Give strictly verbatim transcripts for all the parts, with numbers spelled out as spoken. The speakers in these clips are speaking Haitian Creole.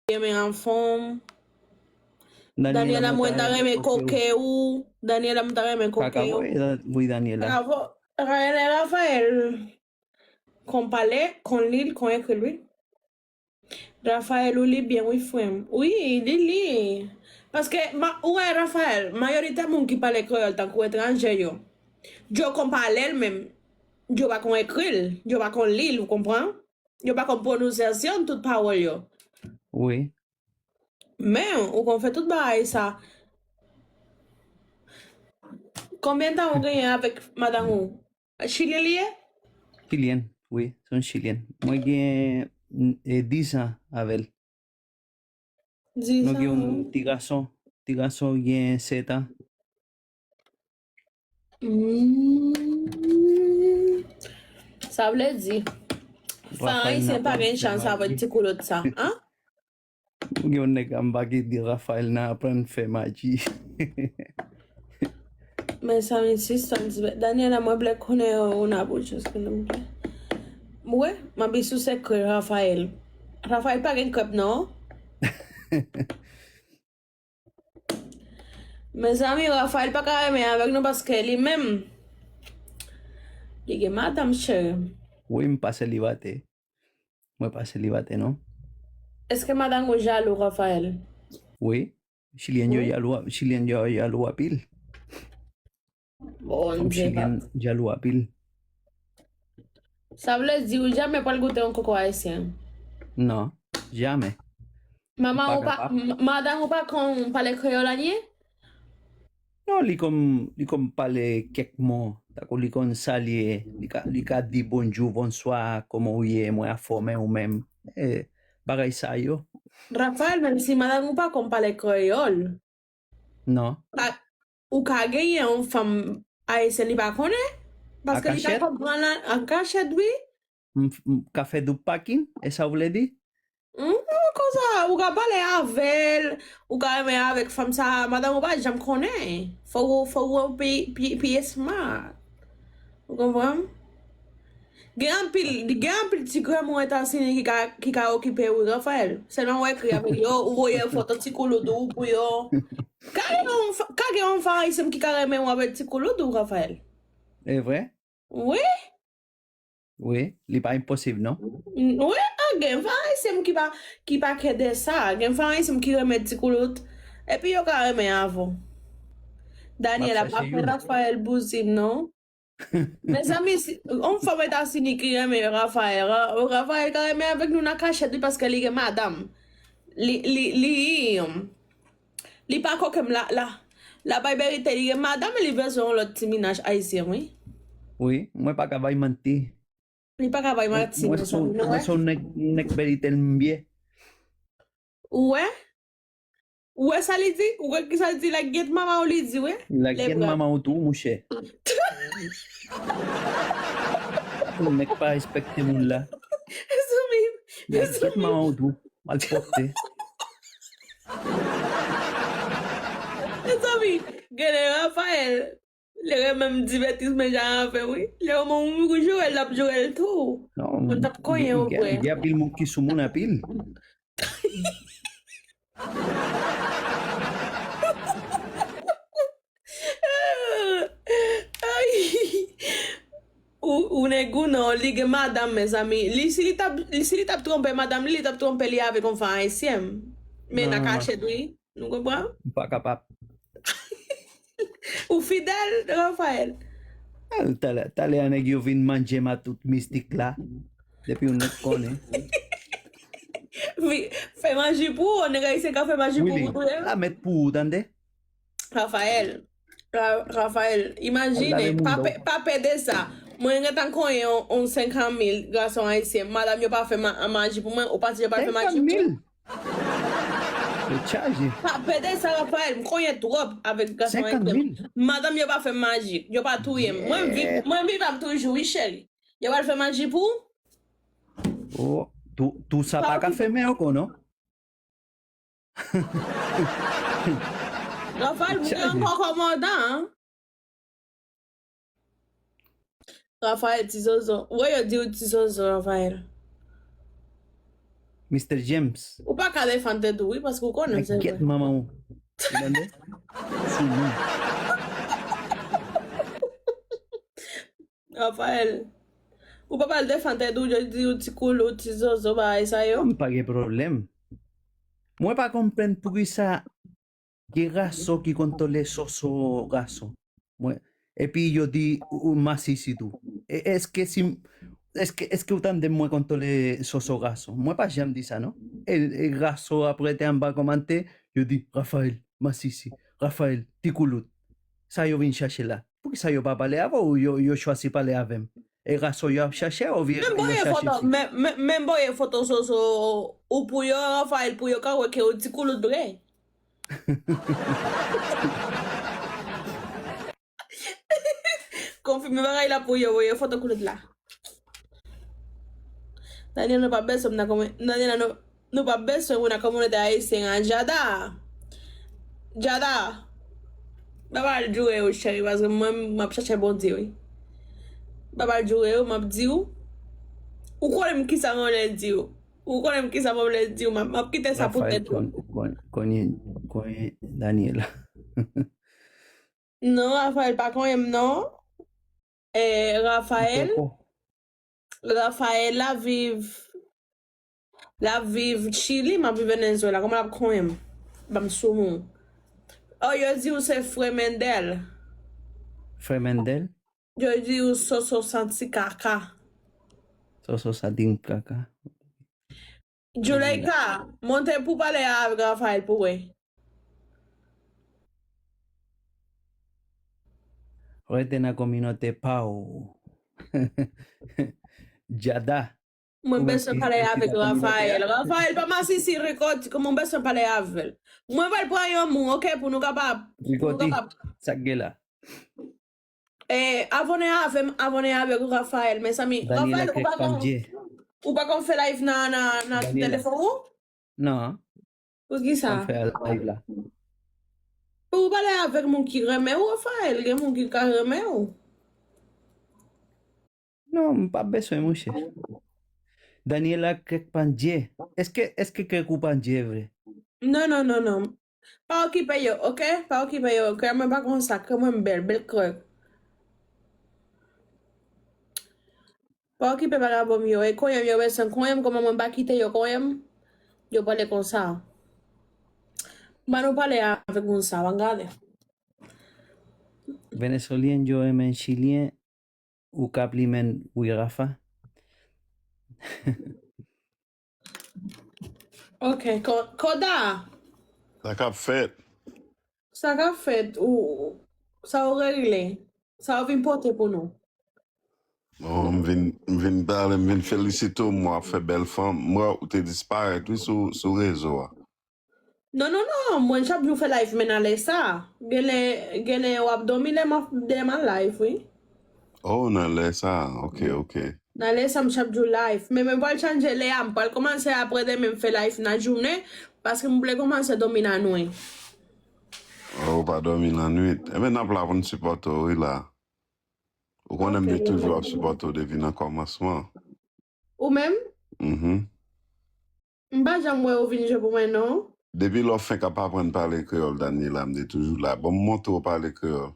renmen anfan. Daniela, mwen ta renmen koke ou. Daniela, mwen ta renmen koke ou. Kaka, wi, wi, Daniela. Bravo. Rafael, Rafael. Konn pale, konn li, konn ekri l, wi. Rafael, ou li byen, wi, frè m. Wi, li li. Paske, ma, ou wè, Rafael, mayorite moun ki pale kreyòl tankou etranje yo, yo konn pale l menm. Yo pa konn ekri l, yo pa konn li l, ou konprann? Yo pa konn pwononsyasyon tout pawòl yo. Wi. Men, ou konn fè tout bagay sa. Konbyen tan ou genyen avèk madanm ou? Chilyen li ye? Chilyen, wi, se yon chilyen. Mwen gen, e, dis an avè l. Nou gen yon ti gason, ti gason gen sèt an. Hmm. Sa vle di, fanm ayisyen pa gen chans avèk ti koulout sa, an? Ou gen yon nèg anba ki di Rafael nan aprann fè maji. Mezanmi, sispann di, Daniela, mwen vle konnen yon, yon abouchous, silvouplè. Wi, m ap di sou sekrè Rafael. Rafael pa gen krèp, non. Mezanmi, Rafael pa ka renmen avèk nou paske li menm, li gen madanm, cheri. Wi, m pa selibatè. Mwen pa selibatè, non. Èske madanm ou jalou, Rafael? Wi. Chilyen yo jalou, chilyen yo jalou anpil. Fanm chilyen jalou anpil. Sa vle di ou jamè pral goute yon koko ayisyen? Non, jamè. Manman ou pa, madanm ou pa konn pale kreyòl anyen? Non, li konn, li konn pale kèk mo. Tankou li konn salye, li ka, li ka di bonjou, bonswa, kòman ou ye, mwen anfòm, e ou menm. E, bagay sa yo. Rafael, menm si madanm ou pa konn pale kreyòl, non. Ou ka genyen yon fanm ayisyen li pa konnen, paske li ka konprann an kachèt, wi. M, m ka fè double parking, e sa w vle di? Konsa, ou ka pale avè l, ou ka renmen avèk fanm sa, madanm ou pa janm konnen. Fò w, fò w pi, pi, pi smart. Ou konprann? Gen anpil, gen anpil ti granmoun Etazini ki ka, ki ka okipe wi, Rafael. Sèlman w ekri avèk yo, ou voye foto ti koulout ou pou yo. Ka gen yon, ka gen yon fanm ayisyen ki ka renmen w avèk ti koulout ou, Rafael? E vre? Wi. Wi, li pa enposib, non? Wi, a gen fanm ayisyen ki pa, ki pa kè de sa. Gen fanm ayisyen ki renmen ti koulout. Epi yo ka renmen avè w. Daniela, pa fè Rafael bouzin, non. Mezanmi, si yon fanm Etazini ki renmen Rafael, Ra-, Rafael ka renmen avèk nou nan kachèt, wi, paske li gen madanm. Li, li, li, li pa koke m la, la, la bay verite, li gen madanm, li bezwen yon lòt ti mennaj ayisyen, wi. Wi, mwen pa ka bay manti. Li pa ka bay manti, mezanmi, nou wè. Mwen se yon nèg, nèg verite m ye. Ou wè? Ou wè sa li di? Ou wè kisa li di? Lagèt manman w li di, wi. Lagèt manman w tou, monchè. Ou nèg pa respekte moun la. Mezanmi, mezanmi. Lagèt manman w tou, malpwòpte. Mezanmi, gade Rafael. Li renmen m di betiz men jan avè, wi. Li renmen w joure l, l ap joure l tou. Non, mwen t ap konyen w vre. Gen anpil moun ki sou moun anpil. Ay. Ou, ou nèg ou non, li gen madanm, mezanmi. Li, si li t ap, li, si li t ap twonpe madanm li, li t ap twonpe li avèk yon fanm ayisyen. Men nan kachèt, wi. Nou konprann? M pa kapab. Ou fidèl, Rafael? Al, talè, talè a nèg yo vin manje m a tout mistik la. Depi yon nèg konnen. Fè maji pou ou, nèg ayisyen ka fè maji pou ou tou, wi. La mèt pou ou, tande? Rafael, Ra-, Rafael, imajine, pa pè, pa pè de sa. Mwen gentan konyen yon, yon senkant mil gason ayisyen. Madanm yo pa fè ma-, maji pou mwen, ou panse yo pa fè maji pou ou? Yo chaje. Pa pede sa, Rafael, m konyen twòp avèk gason ayisyen. Madanm yo pa fè m maji, yo pa touye m. Mwen viv, mwen viv ap toujou, wi, cheri. Yo pral fè maji pou ou? Oh, tou, tou sa pa ka fèmen ankò, non? Rafael, m gen ankò kòmandan, an. Rafael, ti zozo. Wè yo di w ti zozo, Rafael. Mister James. Ou pa ka defann tèt ou, wi, paske ou konnen se vre. Gyèt manman ou. Ou tande? Sou nou. Raphaël, ou pa pral defann tèt ou, yo di ou ti koulout, ti zozo, bagay sa yo. M pa gen pwoblèm. Mwen pa konprann poukisa gen gason ki konn tole soso gason. Mwen, epi yo di ou, ou masisi tou. E, èske si, èske, èske ou tande mwen konn tole soso gason? Mwen pa janm di sa, non. E, e gason ap rete anba kòmantè, yo di, Raphaël, masisi, Raphaël, ti koulout. Sa yo vin chache la. Poukisa yo pa pale avè w? Yo, yo chwazi pale avè m. E gason yo ap chache oubyen yo chache fi? Men voye foto soso ou pou yo, Raphaël, pou yo ka wè ke ou ti koulout vre. Konfime bagay la pou yo, voye foto koulout la. Daniel, nou pa bezwen nan kòman, Daniel, nou, nou pa bezwen ou nan kominote ayisyen an. Jada, Jada, m pa pral joure ou, cheri, paske mwen, m ap chache Bondye, wi. M pa pral joure ou, m ap di ou. Ou konnen m kisa mwen vle di ou. Ou konnen m kisa mwen vle di ou, m ap, m ap kite sa pou tèt ou. Konye, konye, konye Daniela. Non, Raphaël pa konyen m, non. Eh, Raphaël, Raphaël la viv, la viv Chili, m ap viv Venezuela. Kòman l ap konyen m? Ban m sou moun. Oh, yo di ou se frè Mendel. Frè Mendel? Yo di ou soso santi kaka. Soso santi kaka. Juleyka, monte pou pale avèk Raphaël pou wè. Rete nan kominote pa w. Jada. Mwen bezwen pale avèk Raphaël. Raphaël, pa masisi, Rikoti, kòman mwen bezwen pale avè l. Mwen pral pran yon moun, ok, pou nou kapab. Rikoti, sa k gen la? Eh, abòne avè m, abòne avèk Raphaël, mezanmi. Raphaël, ou pa konn, ou pa konn fè live nan, nan, nan telefòn ou? Non. Poukisa? Fè live la. Ou pale avèk moun ki renmen ou, Raphaël, gen moun ki ka renmen ou. Non, m pa bezwen, monchè. Daniela kèk pandye. Èske, èske kèk ou pandye vre? Non, non, non, non. Pa okipe yo, ok? Pa okipe yo. Kè mwen pa konsa, kè mwen bèl, bèl kè. Pa okipe vagabon yo. E konyen m yo bezwen konyen m, kòman mwen pa kite yo konyen m? Yo pale konsa. Ban nou pale avèk moun sa, w ap gade. Venesolyen yo renmen chilyen, ou ka plimen wi Rafa. Ok, Koda. Sa k ap fèt? Sa k ap fèt, ou, sa ou regle? Sa ou vin pote pou nou? Bon, m vin, m vin pale, m vin felisite w, m wè w ap fè bèl fanm. M wè ou te disparèt, wi, sou, sou rezo a. Non, non, non, mwen chak jou fè live, men nan lè sa. Genlè, genlè w ap dòmi lè m ap, lè m an live, wi. Oh, nan lè sa, ok, ok. Nan lè sa, m chak jou live. Men mwen pral chanje lè a, m pral kòmanse apre demen m fè live nan jounen, paske m vle kòmanse dòmi nan nwit. Oh, ou pa dòmi nan nwit. Ebyen, n ap la pou n sipòte w, wi, la. Ou konnen m te toujou ap sipòte w depi nan kòmansman. Ou menm? Mhm. M pa janm wè ou vin jwe pou mwen, non. Depi lè w fenk ap aprann pale kreyòl, Daniela, m te toujou la. Bon, m montre w pale kreyòl.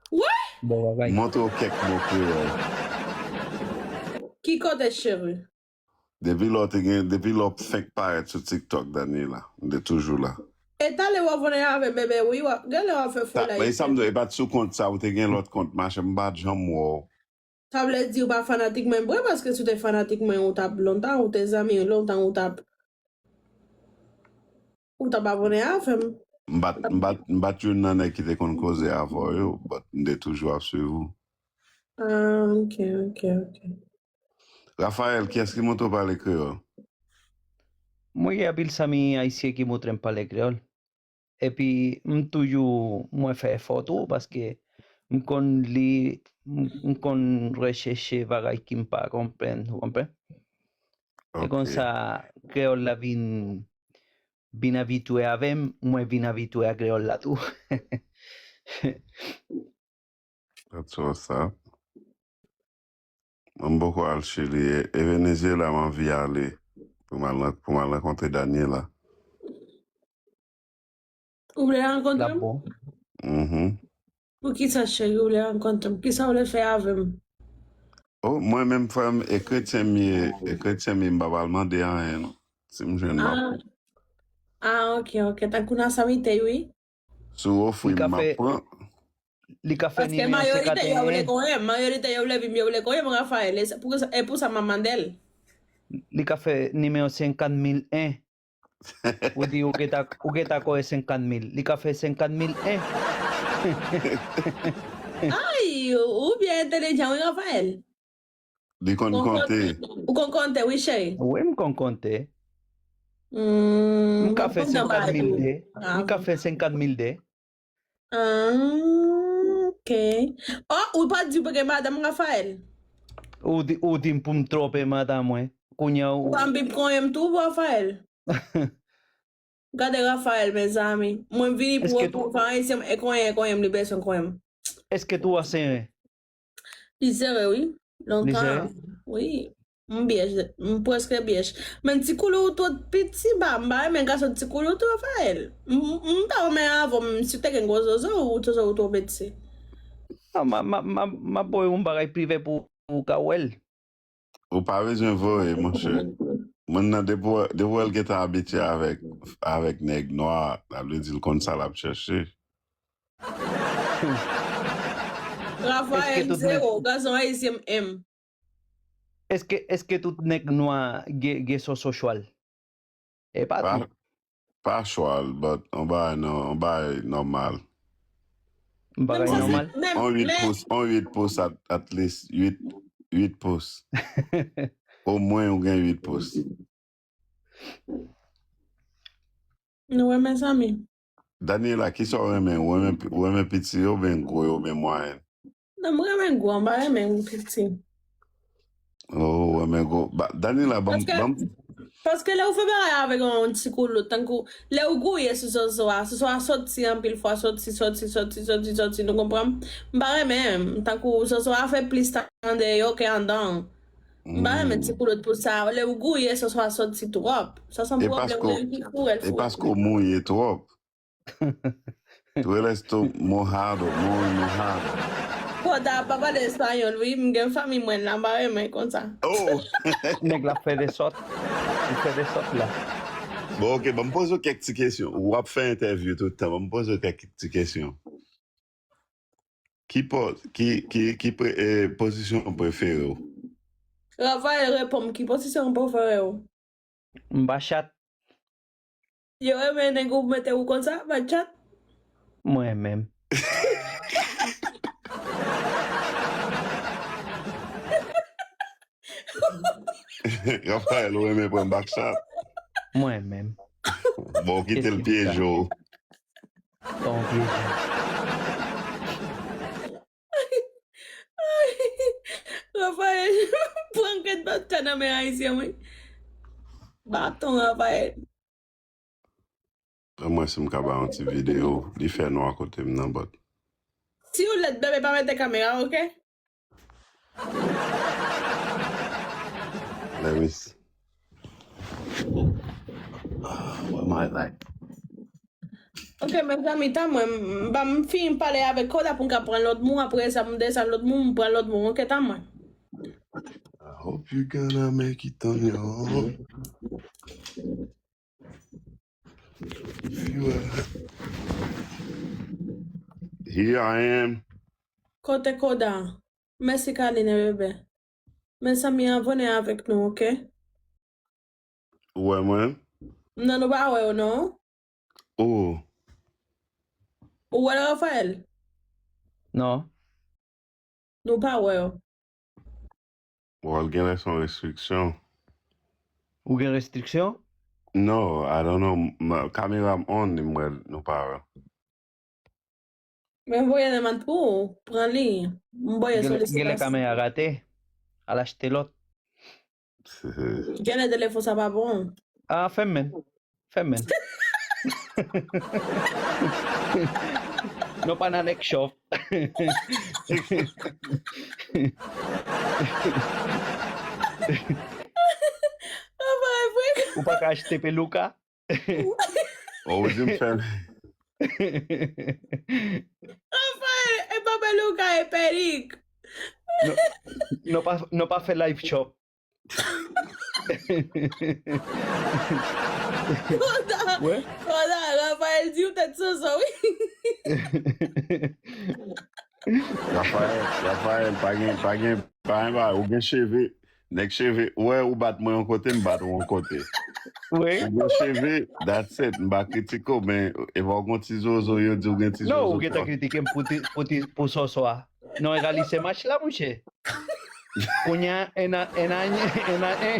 Wi! Bon bagay. M montre w kèk mo kreyòl. Ki kote, cheri? Depi lè w te gen, depi lè w fenk parèt sou TikTok, Daniela, m te toujou la. E talè w ap vole avè bebe, wi, w ap, genlè w ap fè fo la. E sa m di w, e pa t sou kont sa, ou te gen lòt kont, machè, m pa t janm wè w. Sa vle di ou pa fanatik mwen vre, paske si w te fanatik mwen, ou t ap lontan, ou te zanmi lontan, ou t ap, ou t ap abòne avè m. M pa t, m pa t, m pa t youn nan nèg ki te konn koze avè w yo, but m te toujou ap swiv ou. Ah, ok, ok, ok. Raphaël, kiyès ki montre w pale kreyòl? Mwen gen anpil zanmi ayisyen ki montre m pale kreyòl. Epi m toujou mwen fè efò tou paske m konn li, m, m konn rechèche bagay ki m pa konprann, ou konprann? E konsa, kreyòl la vin, vin abitye avè m, mwen vin abitye a kreyòl la tou. That's what's up. Mwen m poko al Chili. E, e Venezuela m anvi ale. pou m al ran- pou m al rankontre Daniela. Ou vle rankontre m? L ap bon. Mhm. Poukisa, cheri, ou vle rankontre m? Kisa ou vle fè avè m? Oh, mwen menm, frè m, e kretyen m ye, e kretyen m ye, m pa pral mande anyen, non. Si m jwenn, m ap Ah, ah, ok, ok. Tankou nan sa m te, wi. Si w ofri m, m ap pran. Li ka fè Paske nimewo mayorite yo vle senkanteyen. Konyen m, mayorite yo vle vi m, yo vle konyen m, Raphaël. E se pou sa, e pou sa m ap mande l. Li ka fè nimewo senkann mil en. Ou di ou gentan, ou gentan kòrè senkann mil. Li ka fè senkann mil en. Ay, ou byen entèlijan, wi, Raphaël. Li konn konte. Ou konn konte, wi, cheri. Wi, m konn konte. Hmm, m ka fè senkann mil de. M ka fè senkann mil de. Ah, ok. Oh, ou pa di pou gen madanm Raphaël. Ou di, ou di m pou m twonpe madanm mwen. Kounye a ou. Ou pa anvi konyen m tou, Raphaël. Gade Raphaël, mezanmi. Mwen vini pou Èske tou pou fè anyen, e konyen, e konyen m, li bezwen konyen m. Èske tou a senyen? Li sere, wi. Li sere? Lontan. Wi. M byèj, m prèske byèj. Men ti koulou ou twò piti ba, m pa renmen gason ti koulou tou, Raphaël. M, m, m ta renmen avè w, m si w te gen gwo zozo, ou zozo ou twò piti. Non, m a, m a, m a, m a voye yon bagay prive pou ou ka wè l. Ou pa bezwen voye, monchè. Moun nan depi w, depi w wè l gentan abitye avèk, avèk nèg nwa, sa vle di l konn sa l ap chèche. Raphaël, zewo, gason ayisyen m. Èske, èske tout nèg nwa gen, gen soso chwal? E pa tout. Pa chwal, but yon bagay non, yon bagay nòmal. Yon bagay nòmal? On uit pous, on uit pous at, at least, uit, uit pous. Omwen ou gen uit pous. Nou wè, mezanmi. Daniela, kisa w renmen? Ou renmen, ou renmen piti yo, oubyen gwo yo, oubyen mwayen? Non, m renmen gwo, m pa renmen piti. Oh, ou renmen gwo. Ba, Daniela, ban m, ban m. Paske lè ou fè bagay avèk yon ti koulou, tankou lè ou gouye sou zozo a, zozo a soti anpil fwa, soti, soti, soti, soti, soti, nou konprann? M pa renmen, tankou zozo a fè plis tan deyò ke anndan. M pa renmen ti koulou pou sa. Lè ou gouye, zozo a soti twòp. Sa se yon pwoblèm, lè li koule, l fou. E paske ou mouye twòp. Tú eres tú mojado, muy mojado. Koda pa pale espayòl, wi, m gen fanmi mwen la, m pa renmen konsa. Oh! Nèg la fè de sòt. Li fè de sòt la. Bon, ok, ban m poze w kèk ti kesyon. W ap fè entèvyou tout tan, ban m poze w kèk ti kesyon. Ki pòz, ki, ki, ki pre, eh, pozisyon prefere w? Raphaël, reponn m, ki pozisyon prefere w? M pa chat. Yo renmen nèg ou mete ou konsa, pa chat? Mwen menm. Raphaël, ou renmen pran back chat? Mwen menm. Bon, ou kite l pyeje w. Bon, pyeje. Raphaël, pran kèt baton nan men ayisyen, wi. Baton, Raphaël. Ban m wè si m ka ba yon ti videyo. Li fè nwa kote m nan, but. Si ou lèd, bebe, pa mete kamera, ok? Let me see. Ah, where my light? Ok, mezanmi, tan mwen, m, m, ban m fin pale avèk Koda pou m ka pran lòt moun, apre sa, m desann lòt moun, m pran lòt moun, ok, tan mwen. I hope you gonna make it on your own. If you are Here I am. Kote Koda? Mèsi, Kaline, bebe. Mezanmi, abòne avèk nou, ok? Ou wè mwen? Non, nou pa wè yo, non. Ou? Ou wè Raphaël? Non. Nou pa wè yo. Bon, l genlè se yon restriksyon. Ou gen restriksyon? No, I don't know. Ma, kamera m on, m wè nou pa wè. Men voye nan men pou ou, pran li. M voye Genlè, genlè solisitasion. Kamera rate. Al achte lòt. Genlè telefòn sa pa bon. Ah, fèmen. Fèmen. Nou pa nan Next Shop. Apa e vre? Ou pa ka achte peluca? Oh, ou di m fè. Rafael, e pa peluca, e perik. Non, non pa, non pa fè live shop. Koda, Ouais. Koda, Rafael di ou tèt soso, wi. Rafael, Rafael, pa gen, pa gen, pa gen bagay, ou gen cheve. Nèg cheve, ou wè ou bat mwen yon kote, m bat ou yon kote. Wi. Ou gen cheve, that's it. M pa kritike w, men e pa w gen ti zozo, yo di w gen ti zozo. Non, ou gentan kritike m pou ti, pou ti, pou soso a. Non, egali se match la, mouche. Kounye a, en a, en a, en a, en.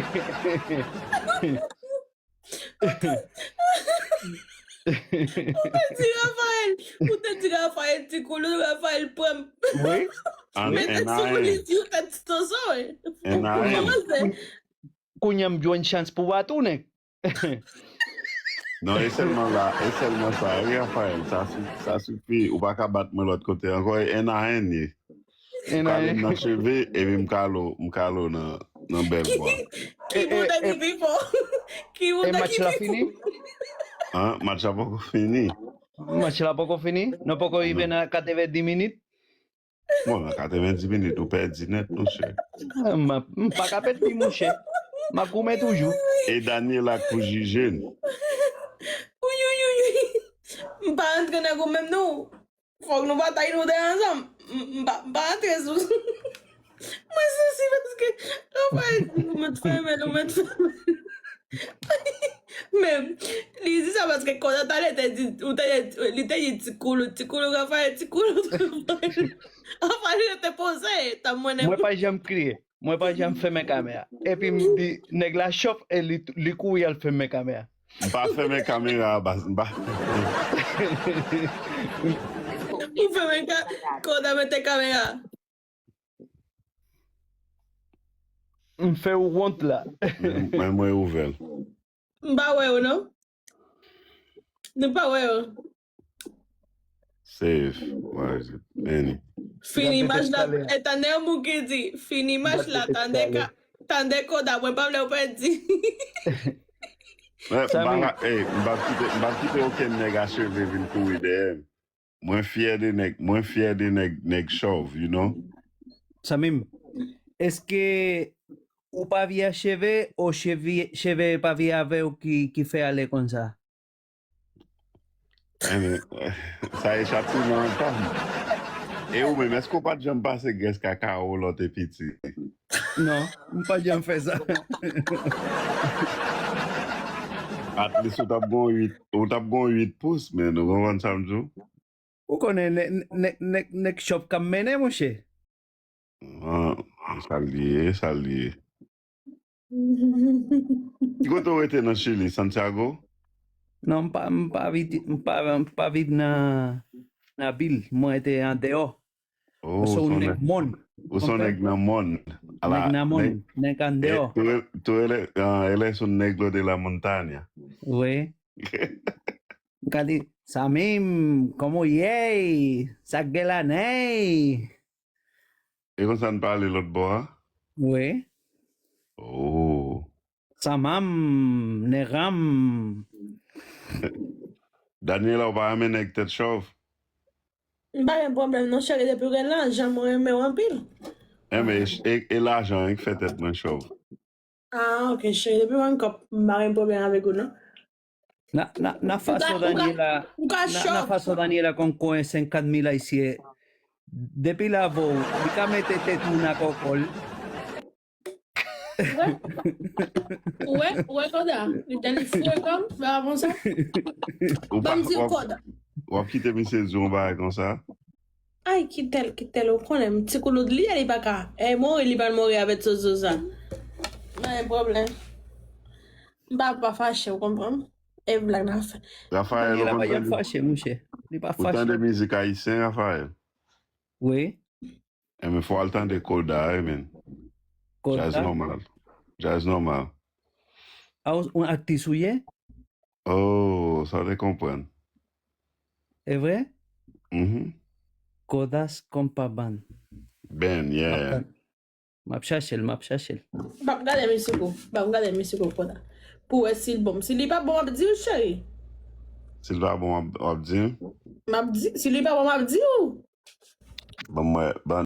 Ou te di Rafael, ou te di Rafael ti koulou, Rafael pran m. Wi. An Men te en a ti koulou en. di ou tèt soso, wi. En a en. Kòman se? Kounye a m jwenn chans pou bat ou, nèg. Non, e sèlman la, e sèlman sa, wi, Rafael, sa, si- sa sifi. Ou pa ka bat mwen lòt kote ankò, e en a en ye. Ou En a kale m en. Nan cheve, epi m kale w, m kale w nan, nan bèl vwa. Ki moun ki pi fò? Ki E moun match ki la pi fini? fò? An, match la poko fini. Match la poko fini? Nou poko rive nan katrevenndis minit? Bon, nan katrevenndis minit, ou pèdi nèt, monchè. M m pa ka pèdi, mouche. M ap goumen toujou. E Daniela k pou jije n. Wi, wi, wi, wi. M pa antre nan gou menm, non. Fòk nou batay nou de ansanm. M m pa m pa antre sou. Mwen sansi paske Rafael di ou mèt fèmen, ou mèt fèmen. Men, li di sa paske Koda talè te di, ou te, li te di ti koulou, ti koulou, Rafael, ti koulou, Rafael. Rafael te poze, ta mwen Mwen pa janm kriye. Mwen pa janm fèmen kamera. Epi m di, nèg la chòf e li, li kouri al fèmen kamera. M pa fèmen kamera a, baz. M pa. Ou fèmen ka, Koda mete kamera. M fè ou wont la. Mwen, mwen ouvè l. M pa wè yo, non. Nou pa wè yo. Save. Where is it? Any. Fini Gade match la. eskalè. E tande yon moun ki di, fini match la, Gade tande eskalè. ka, tande Koda, mwen pa vle ou pèdi. Mwen, m pa Samy. ka, ey, m pa kite, m pa kite okenn nèg a cheve vin kouri dèyè m. Mwen fyè de nèg, mwen fyè de nèg, nèg chòv, you know? Samim, èske ou pa vye a cheve, ou cheve, cheve pa vye avè w ki, ki fè ale konsa? Enben, sa e chatiman an pa m. E ou menm, èske w pa t janm pase grès kakao lè w te piti? Non, m pa janm fè sa. At least ou t ap gon uit, ou t ap gon uit pous, men ou konprann sa m di w? Ou konnen nèg, nèg, nèg, nèg chòp k ap mennen, monchè. Ah, sa l ye, sa l ye. Ki kote w rete nan Chili, Santiago? Non, m pa, m pa viv, m pa, m pa viv nan, nan vil. Mwen rete andeyò. Oh, Se ou yon son nèg nèg, mòn. ou son nèg nan mòn. Ala, Nèg nan mòn, nèg, nèg andeyò. eh, tou, tou, ele, ah, ele es un negro de la montaña. Wi. M ka di, Samim, kòman w ye? Sa k gen la, nèy? E konsa n pale lòt bò a? Wi. Oh. Samam, nèg ram. Daniela, ou pa renmen nèg tèt chòv? M pa gen pwoblèm non, cheri, depi w gen lajan, mwen renmen w anpil. Enben, e, e lajan an ki fè tèt mwen chòv. Ah, ok, cheri, depi w gen kòb, m pa gen pwoblèm avèk ou non. Na, na, na fason Ou ka, ou ka, Daniela, ou ka na, na chòv. Fason Daniela konn konyen senkant mil ayisyen. Depi l avè w, li ka mete tèt moun ak kòkò l. Ou wè, ou wè Koda, li te li frekan, pa konsa. Ou pa, Ban m di w ap, Koda. W ap kite misye di yon bagay konsa? Ay, kite l, kite l, ou konnen, m ti koulout li, li pa ka. E mori, li pa mori avèk soso sa. Pa gen pwoblèm. M pa, pa fache, ou konprann? E blag nan fè. Rafael, ou Daniela pa konn janm tande, fache, monchè. Li pa ou fache. Tande mizik ayisyen, Rafael? Wi. Enben, fò w al tande Koda, wi, men. Jazz Koda. Nòmal. Jazz Nòmal. A, ou, ou atis ou ye? Oh, sa w te konprann. E vre? Mhm. Kodas Kompaban. Ben, yeah. M ap chache l, m ap chache l. M ap gade mizik ou, m ap gade mizik ou Koda. pou wè si l bon. Si li pa bon, m ap di w, cheri. Si l pa bon, w ap- w ap di m. M ap di, si li pa bon, m ap di w. Ban mwen, ban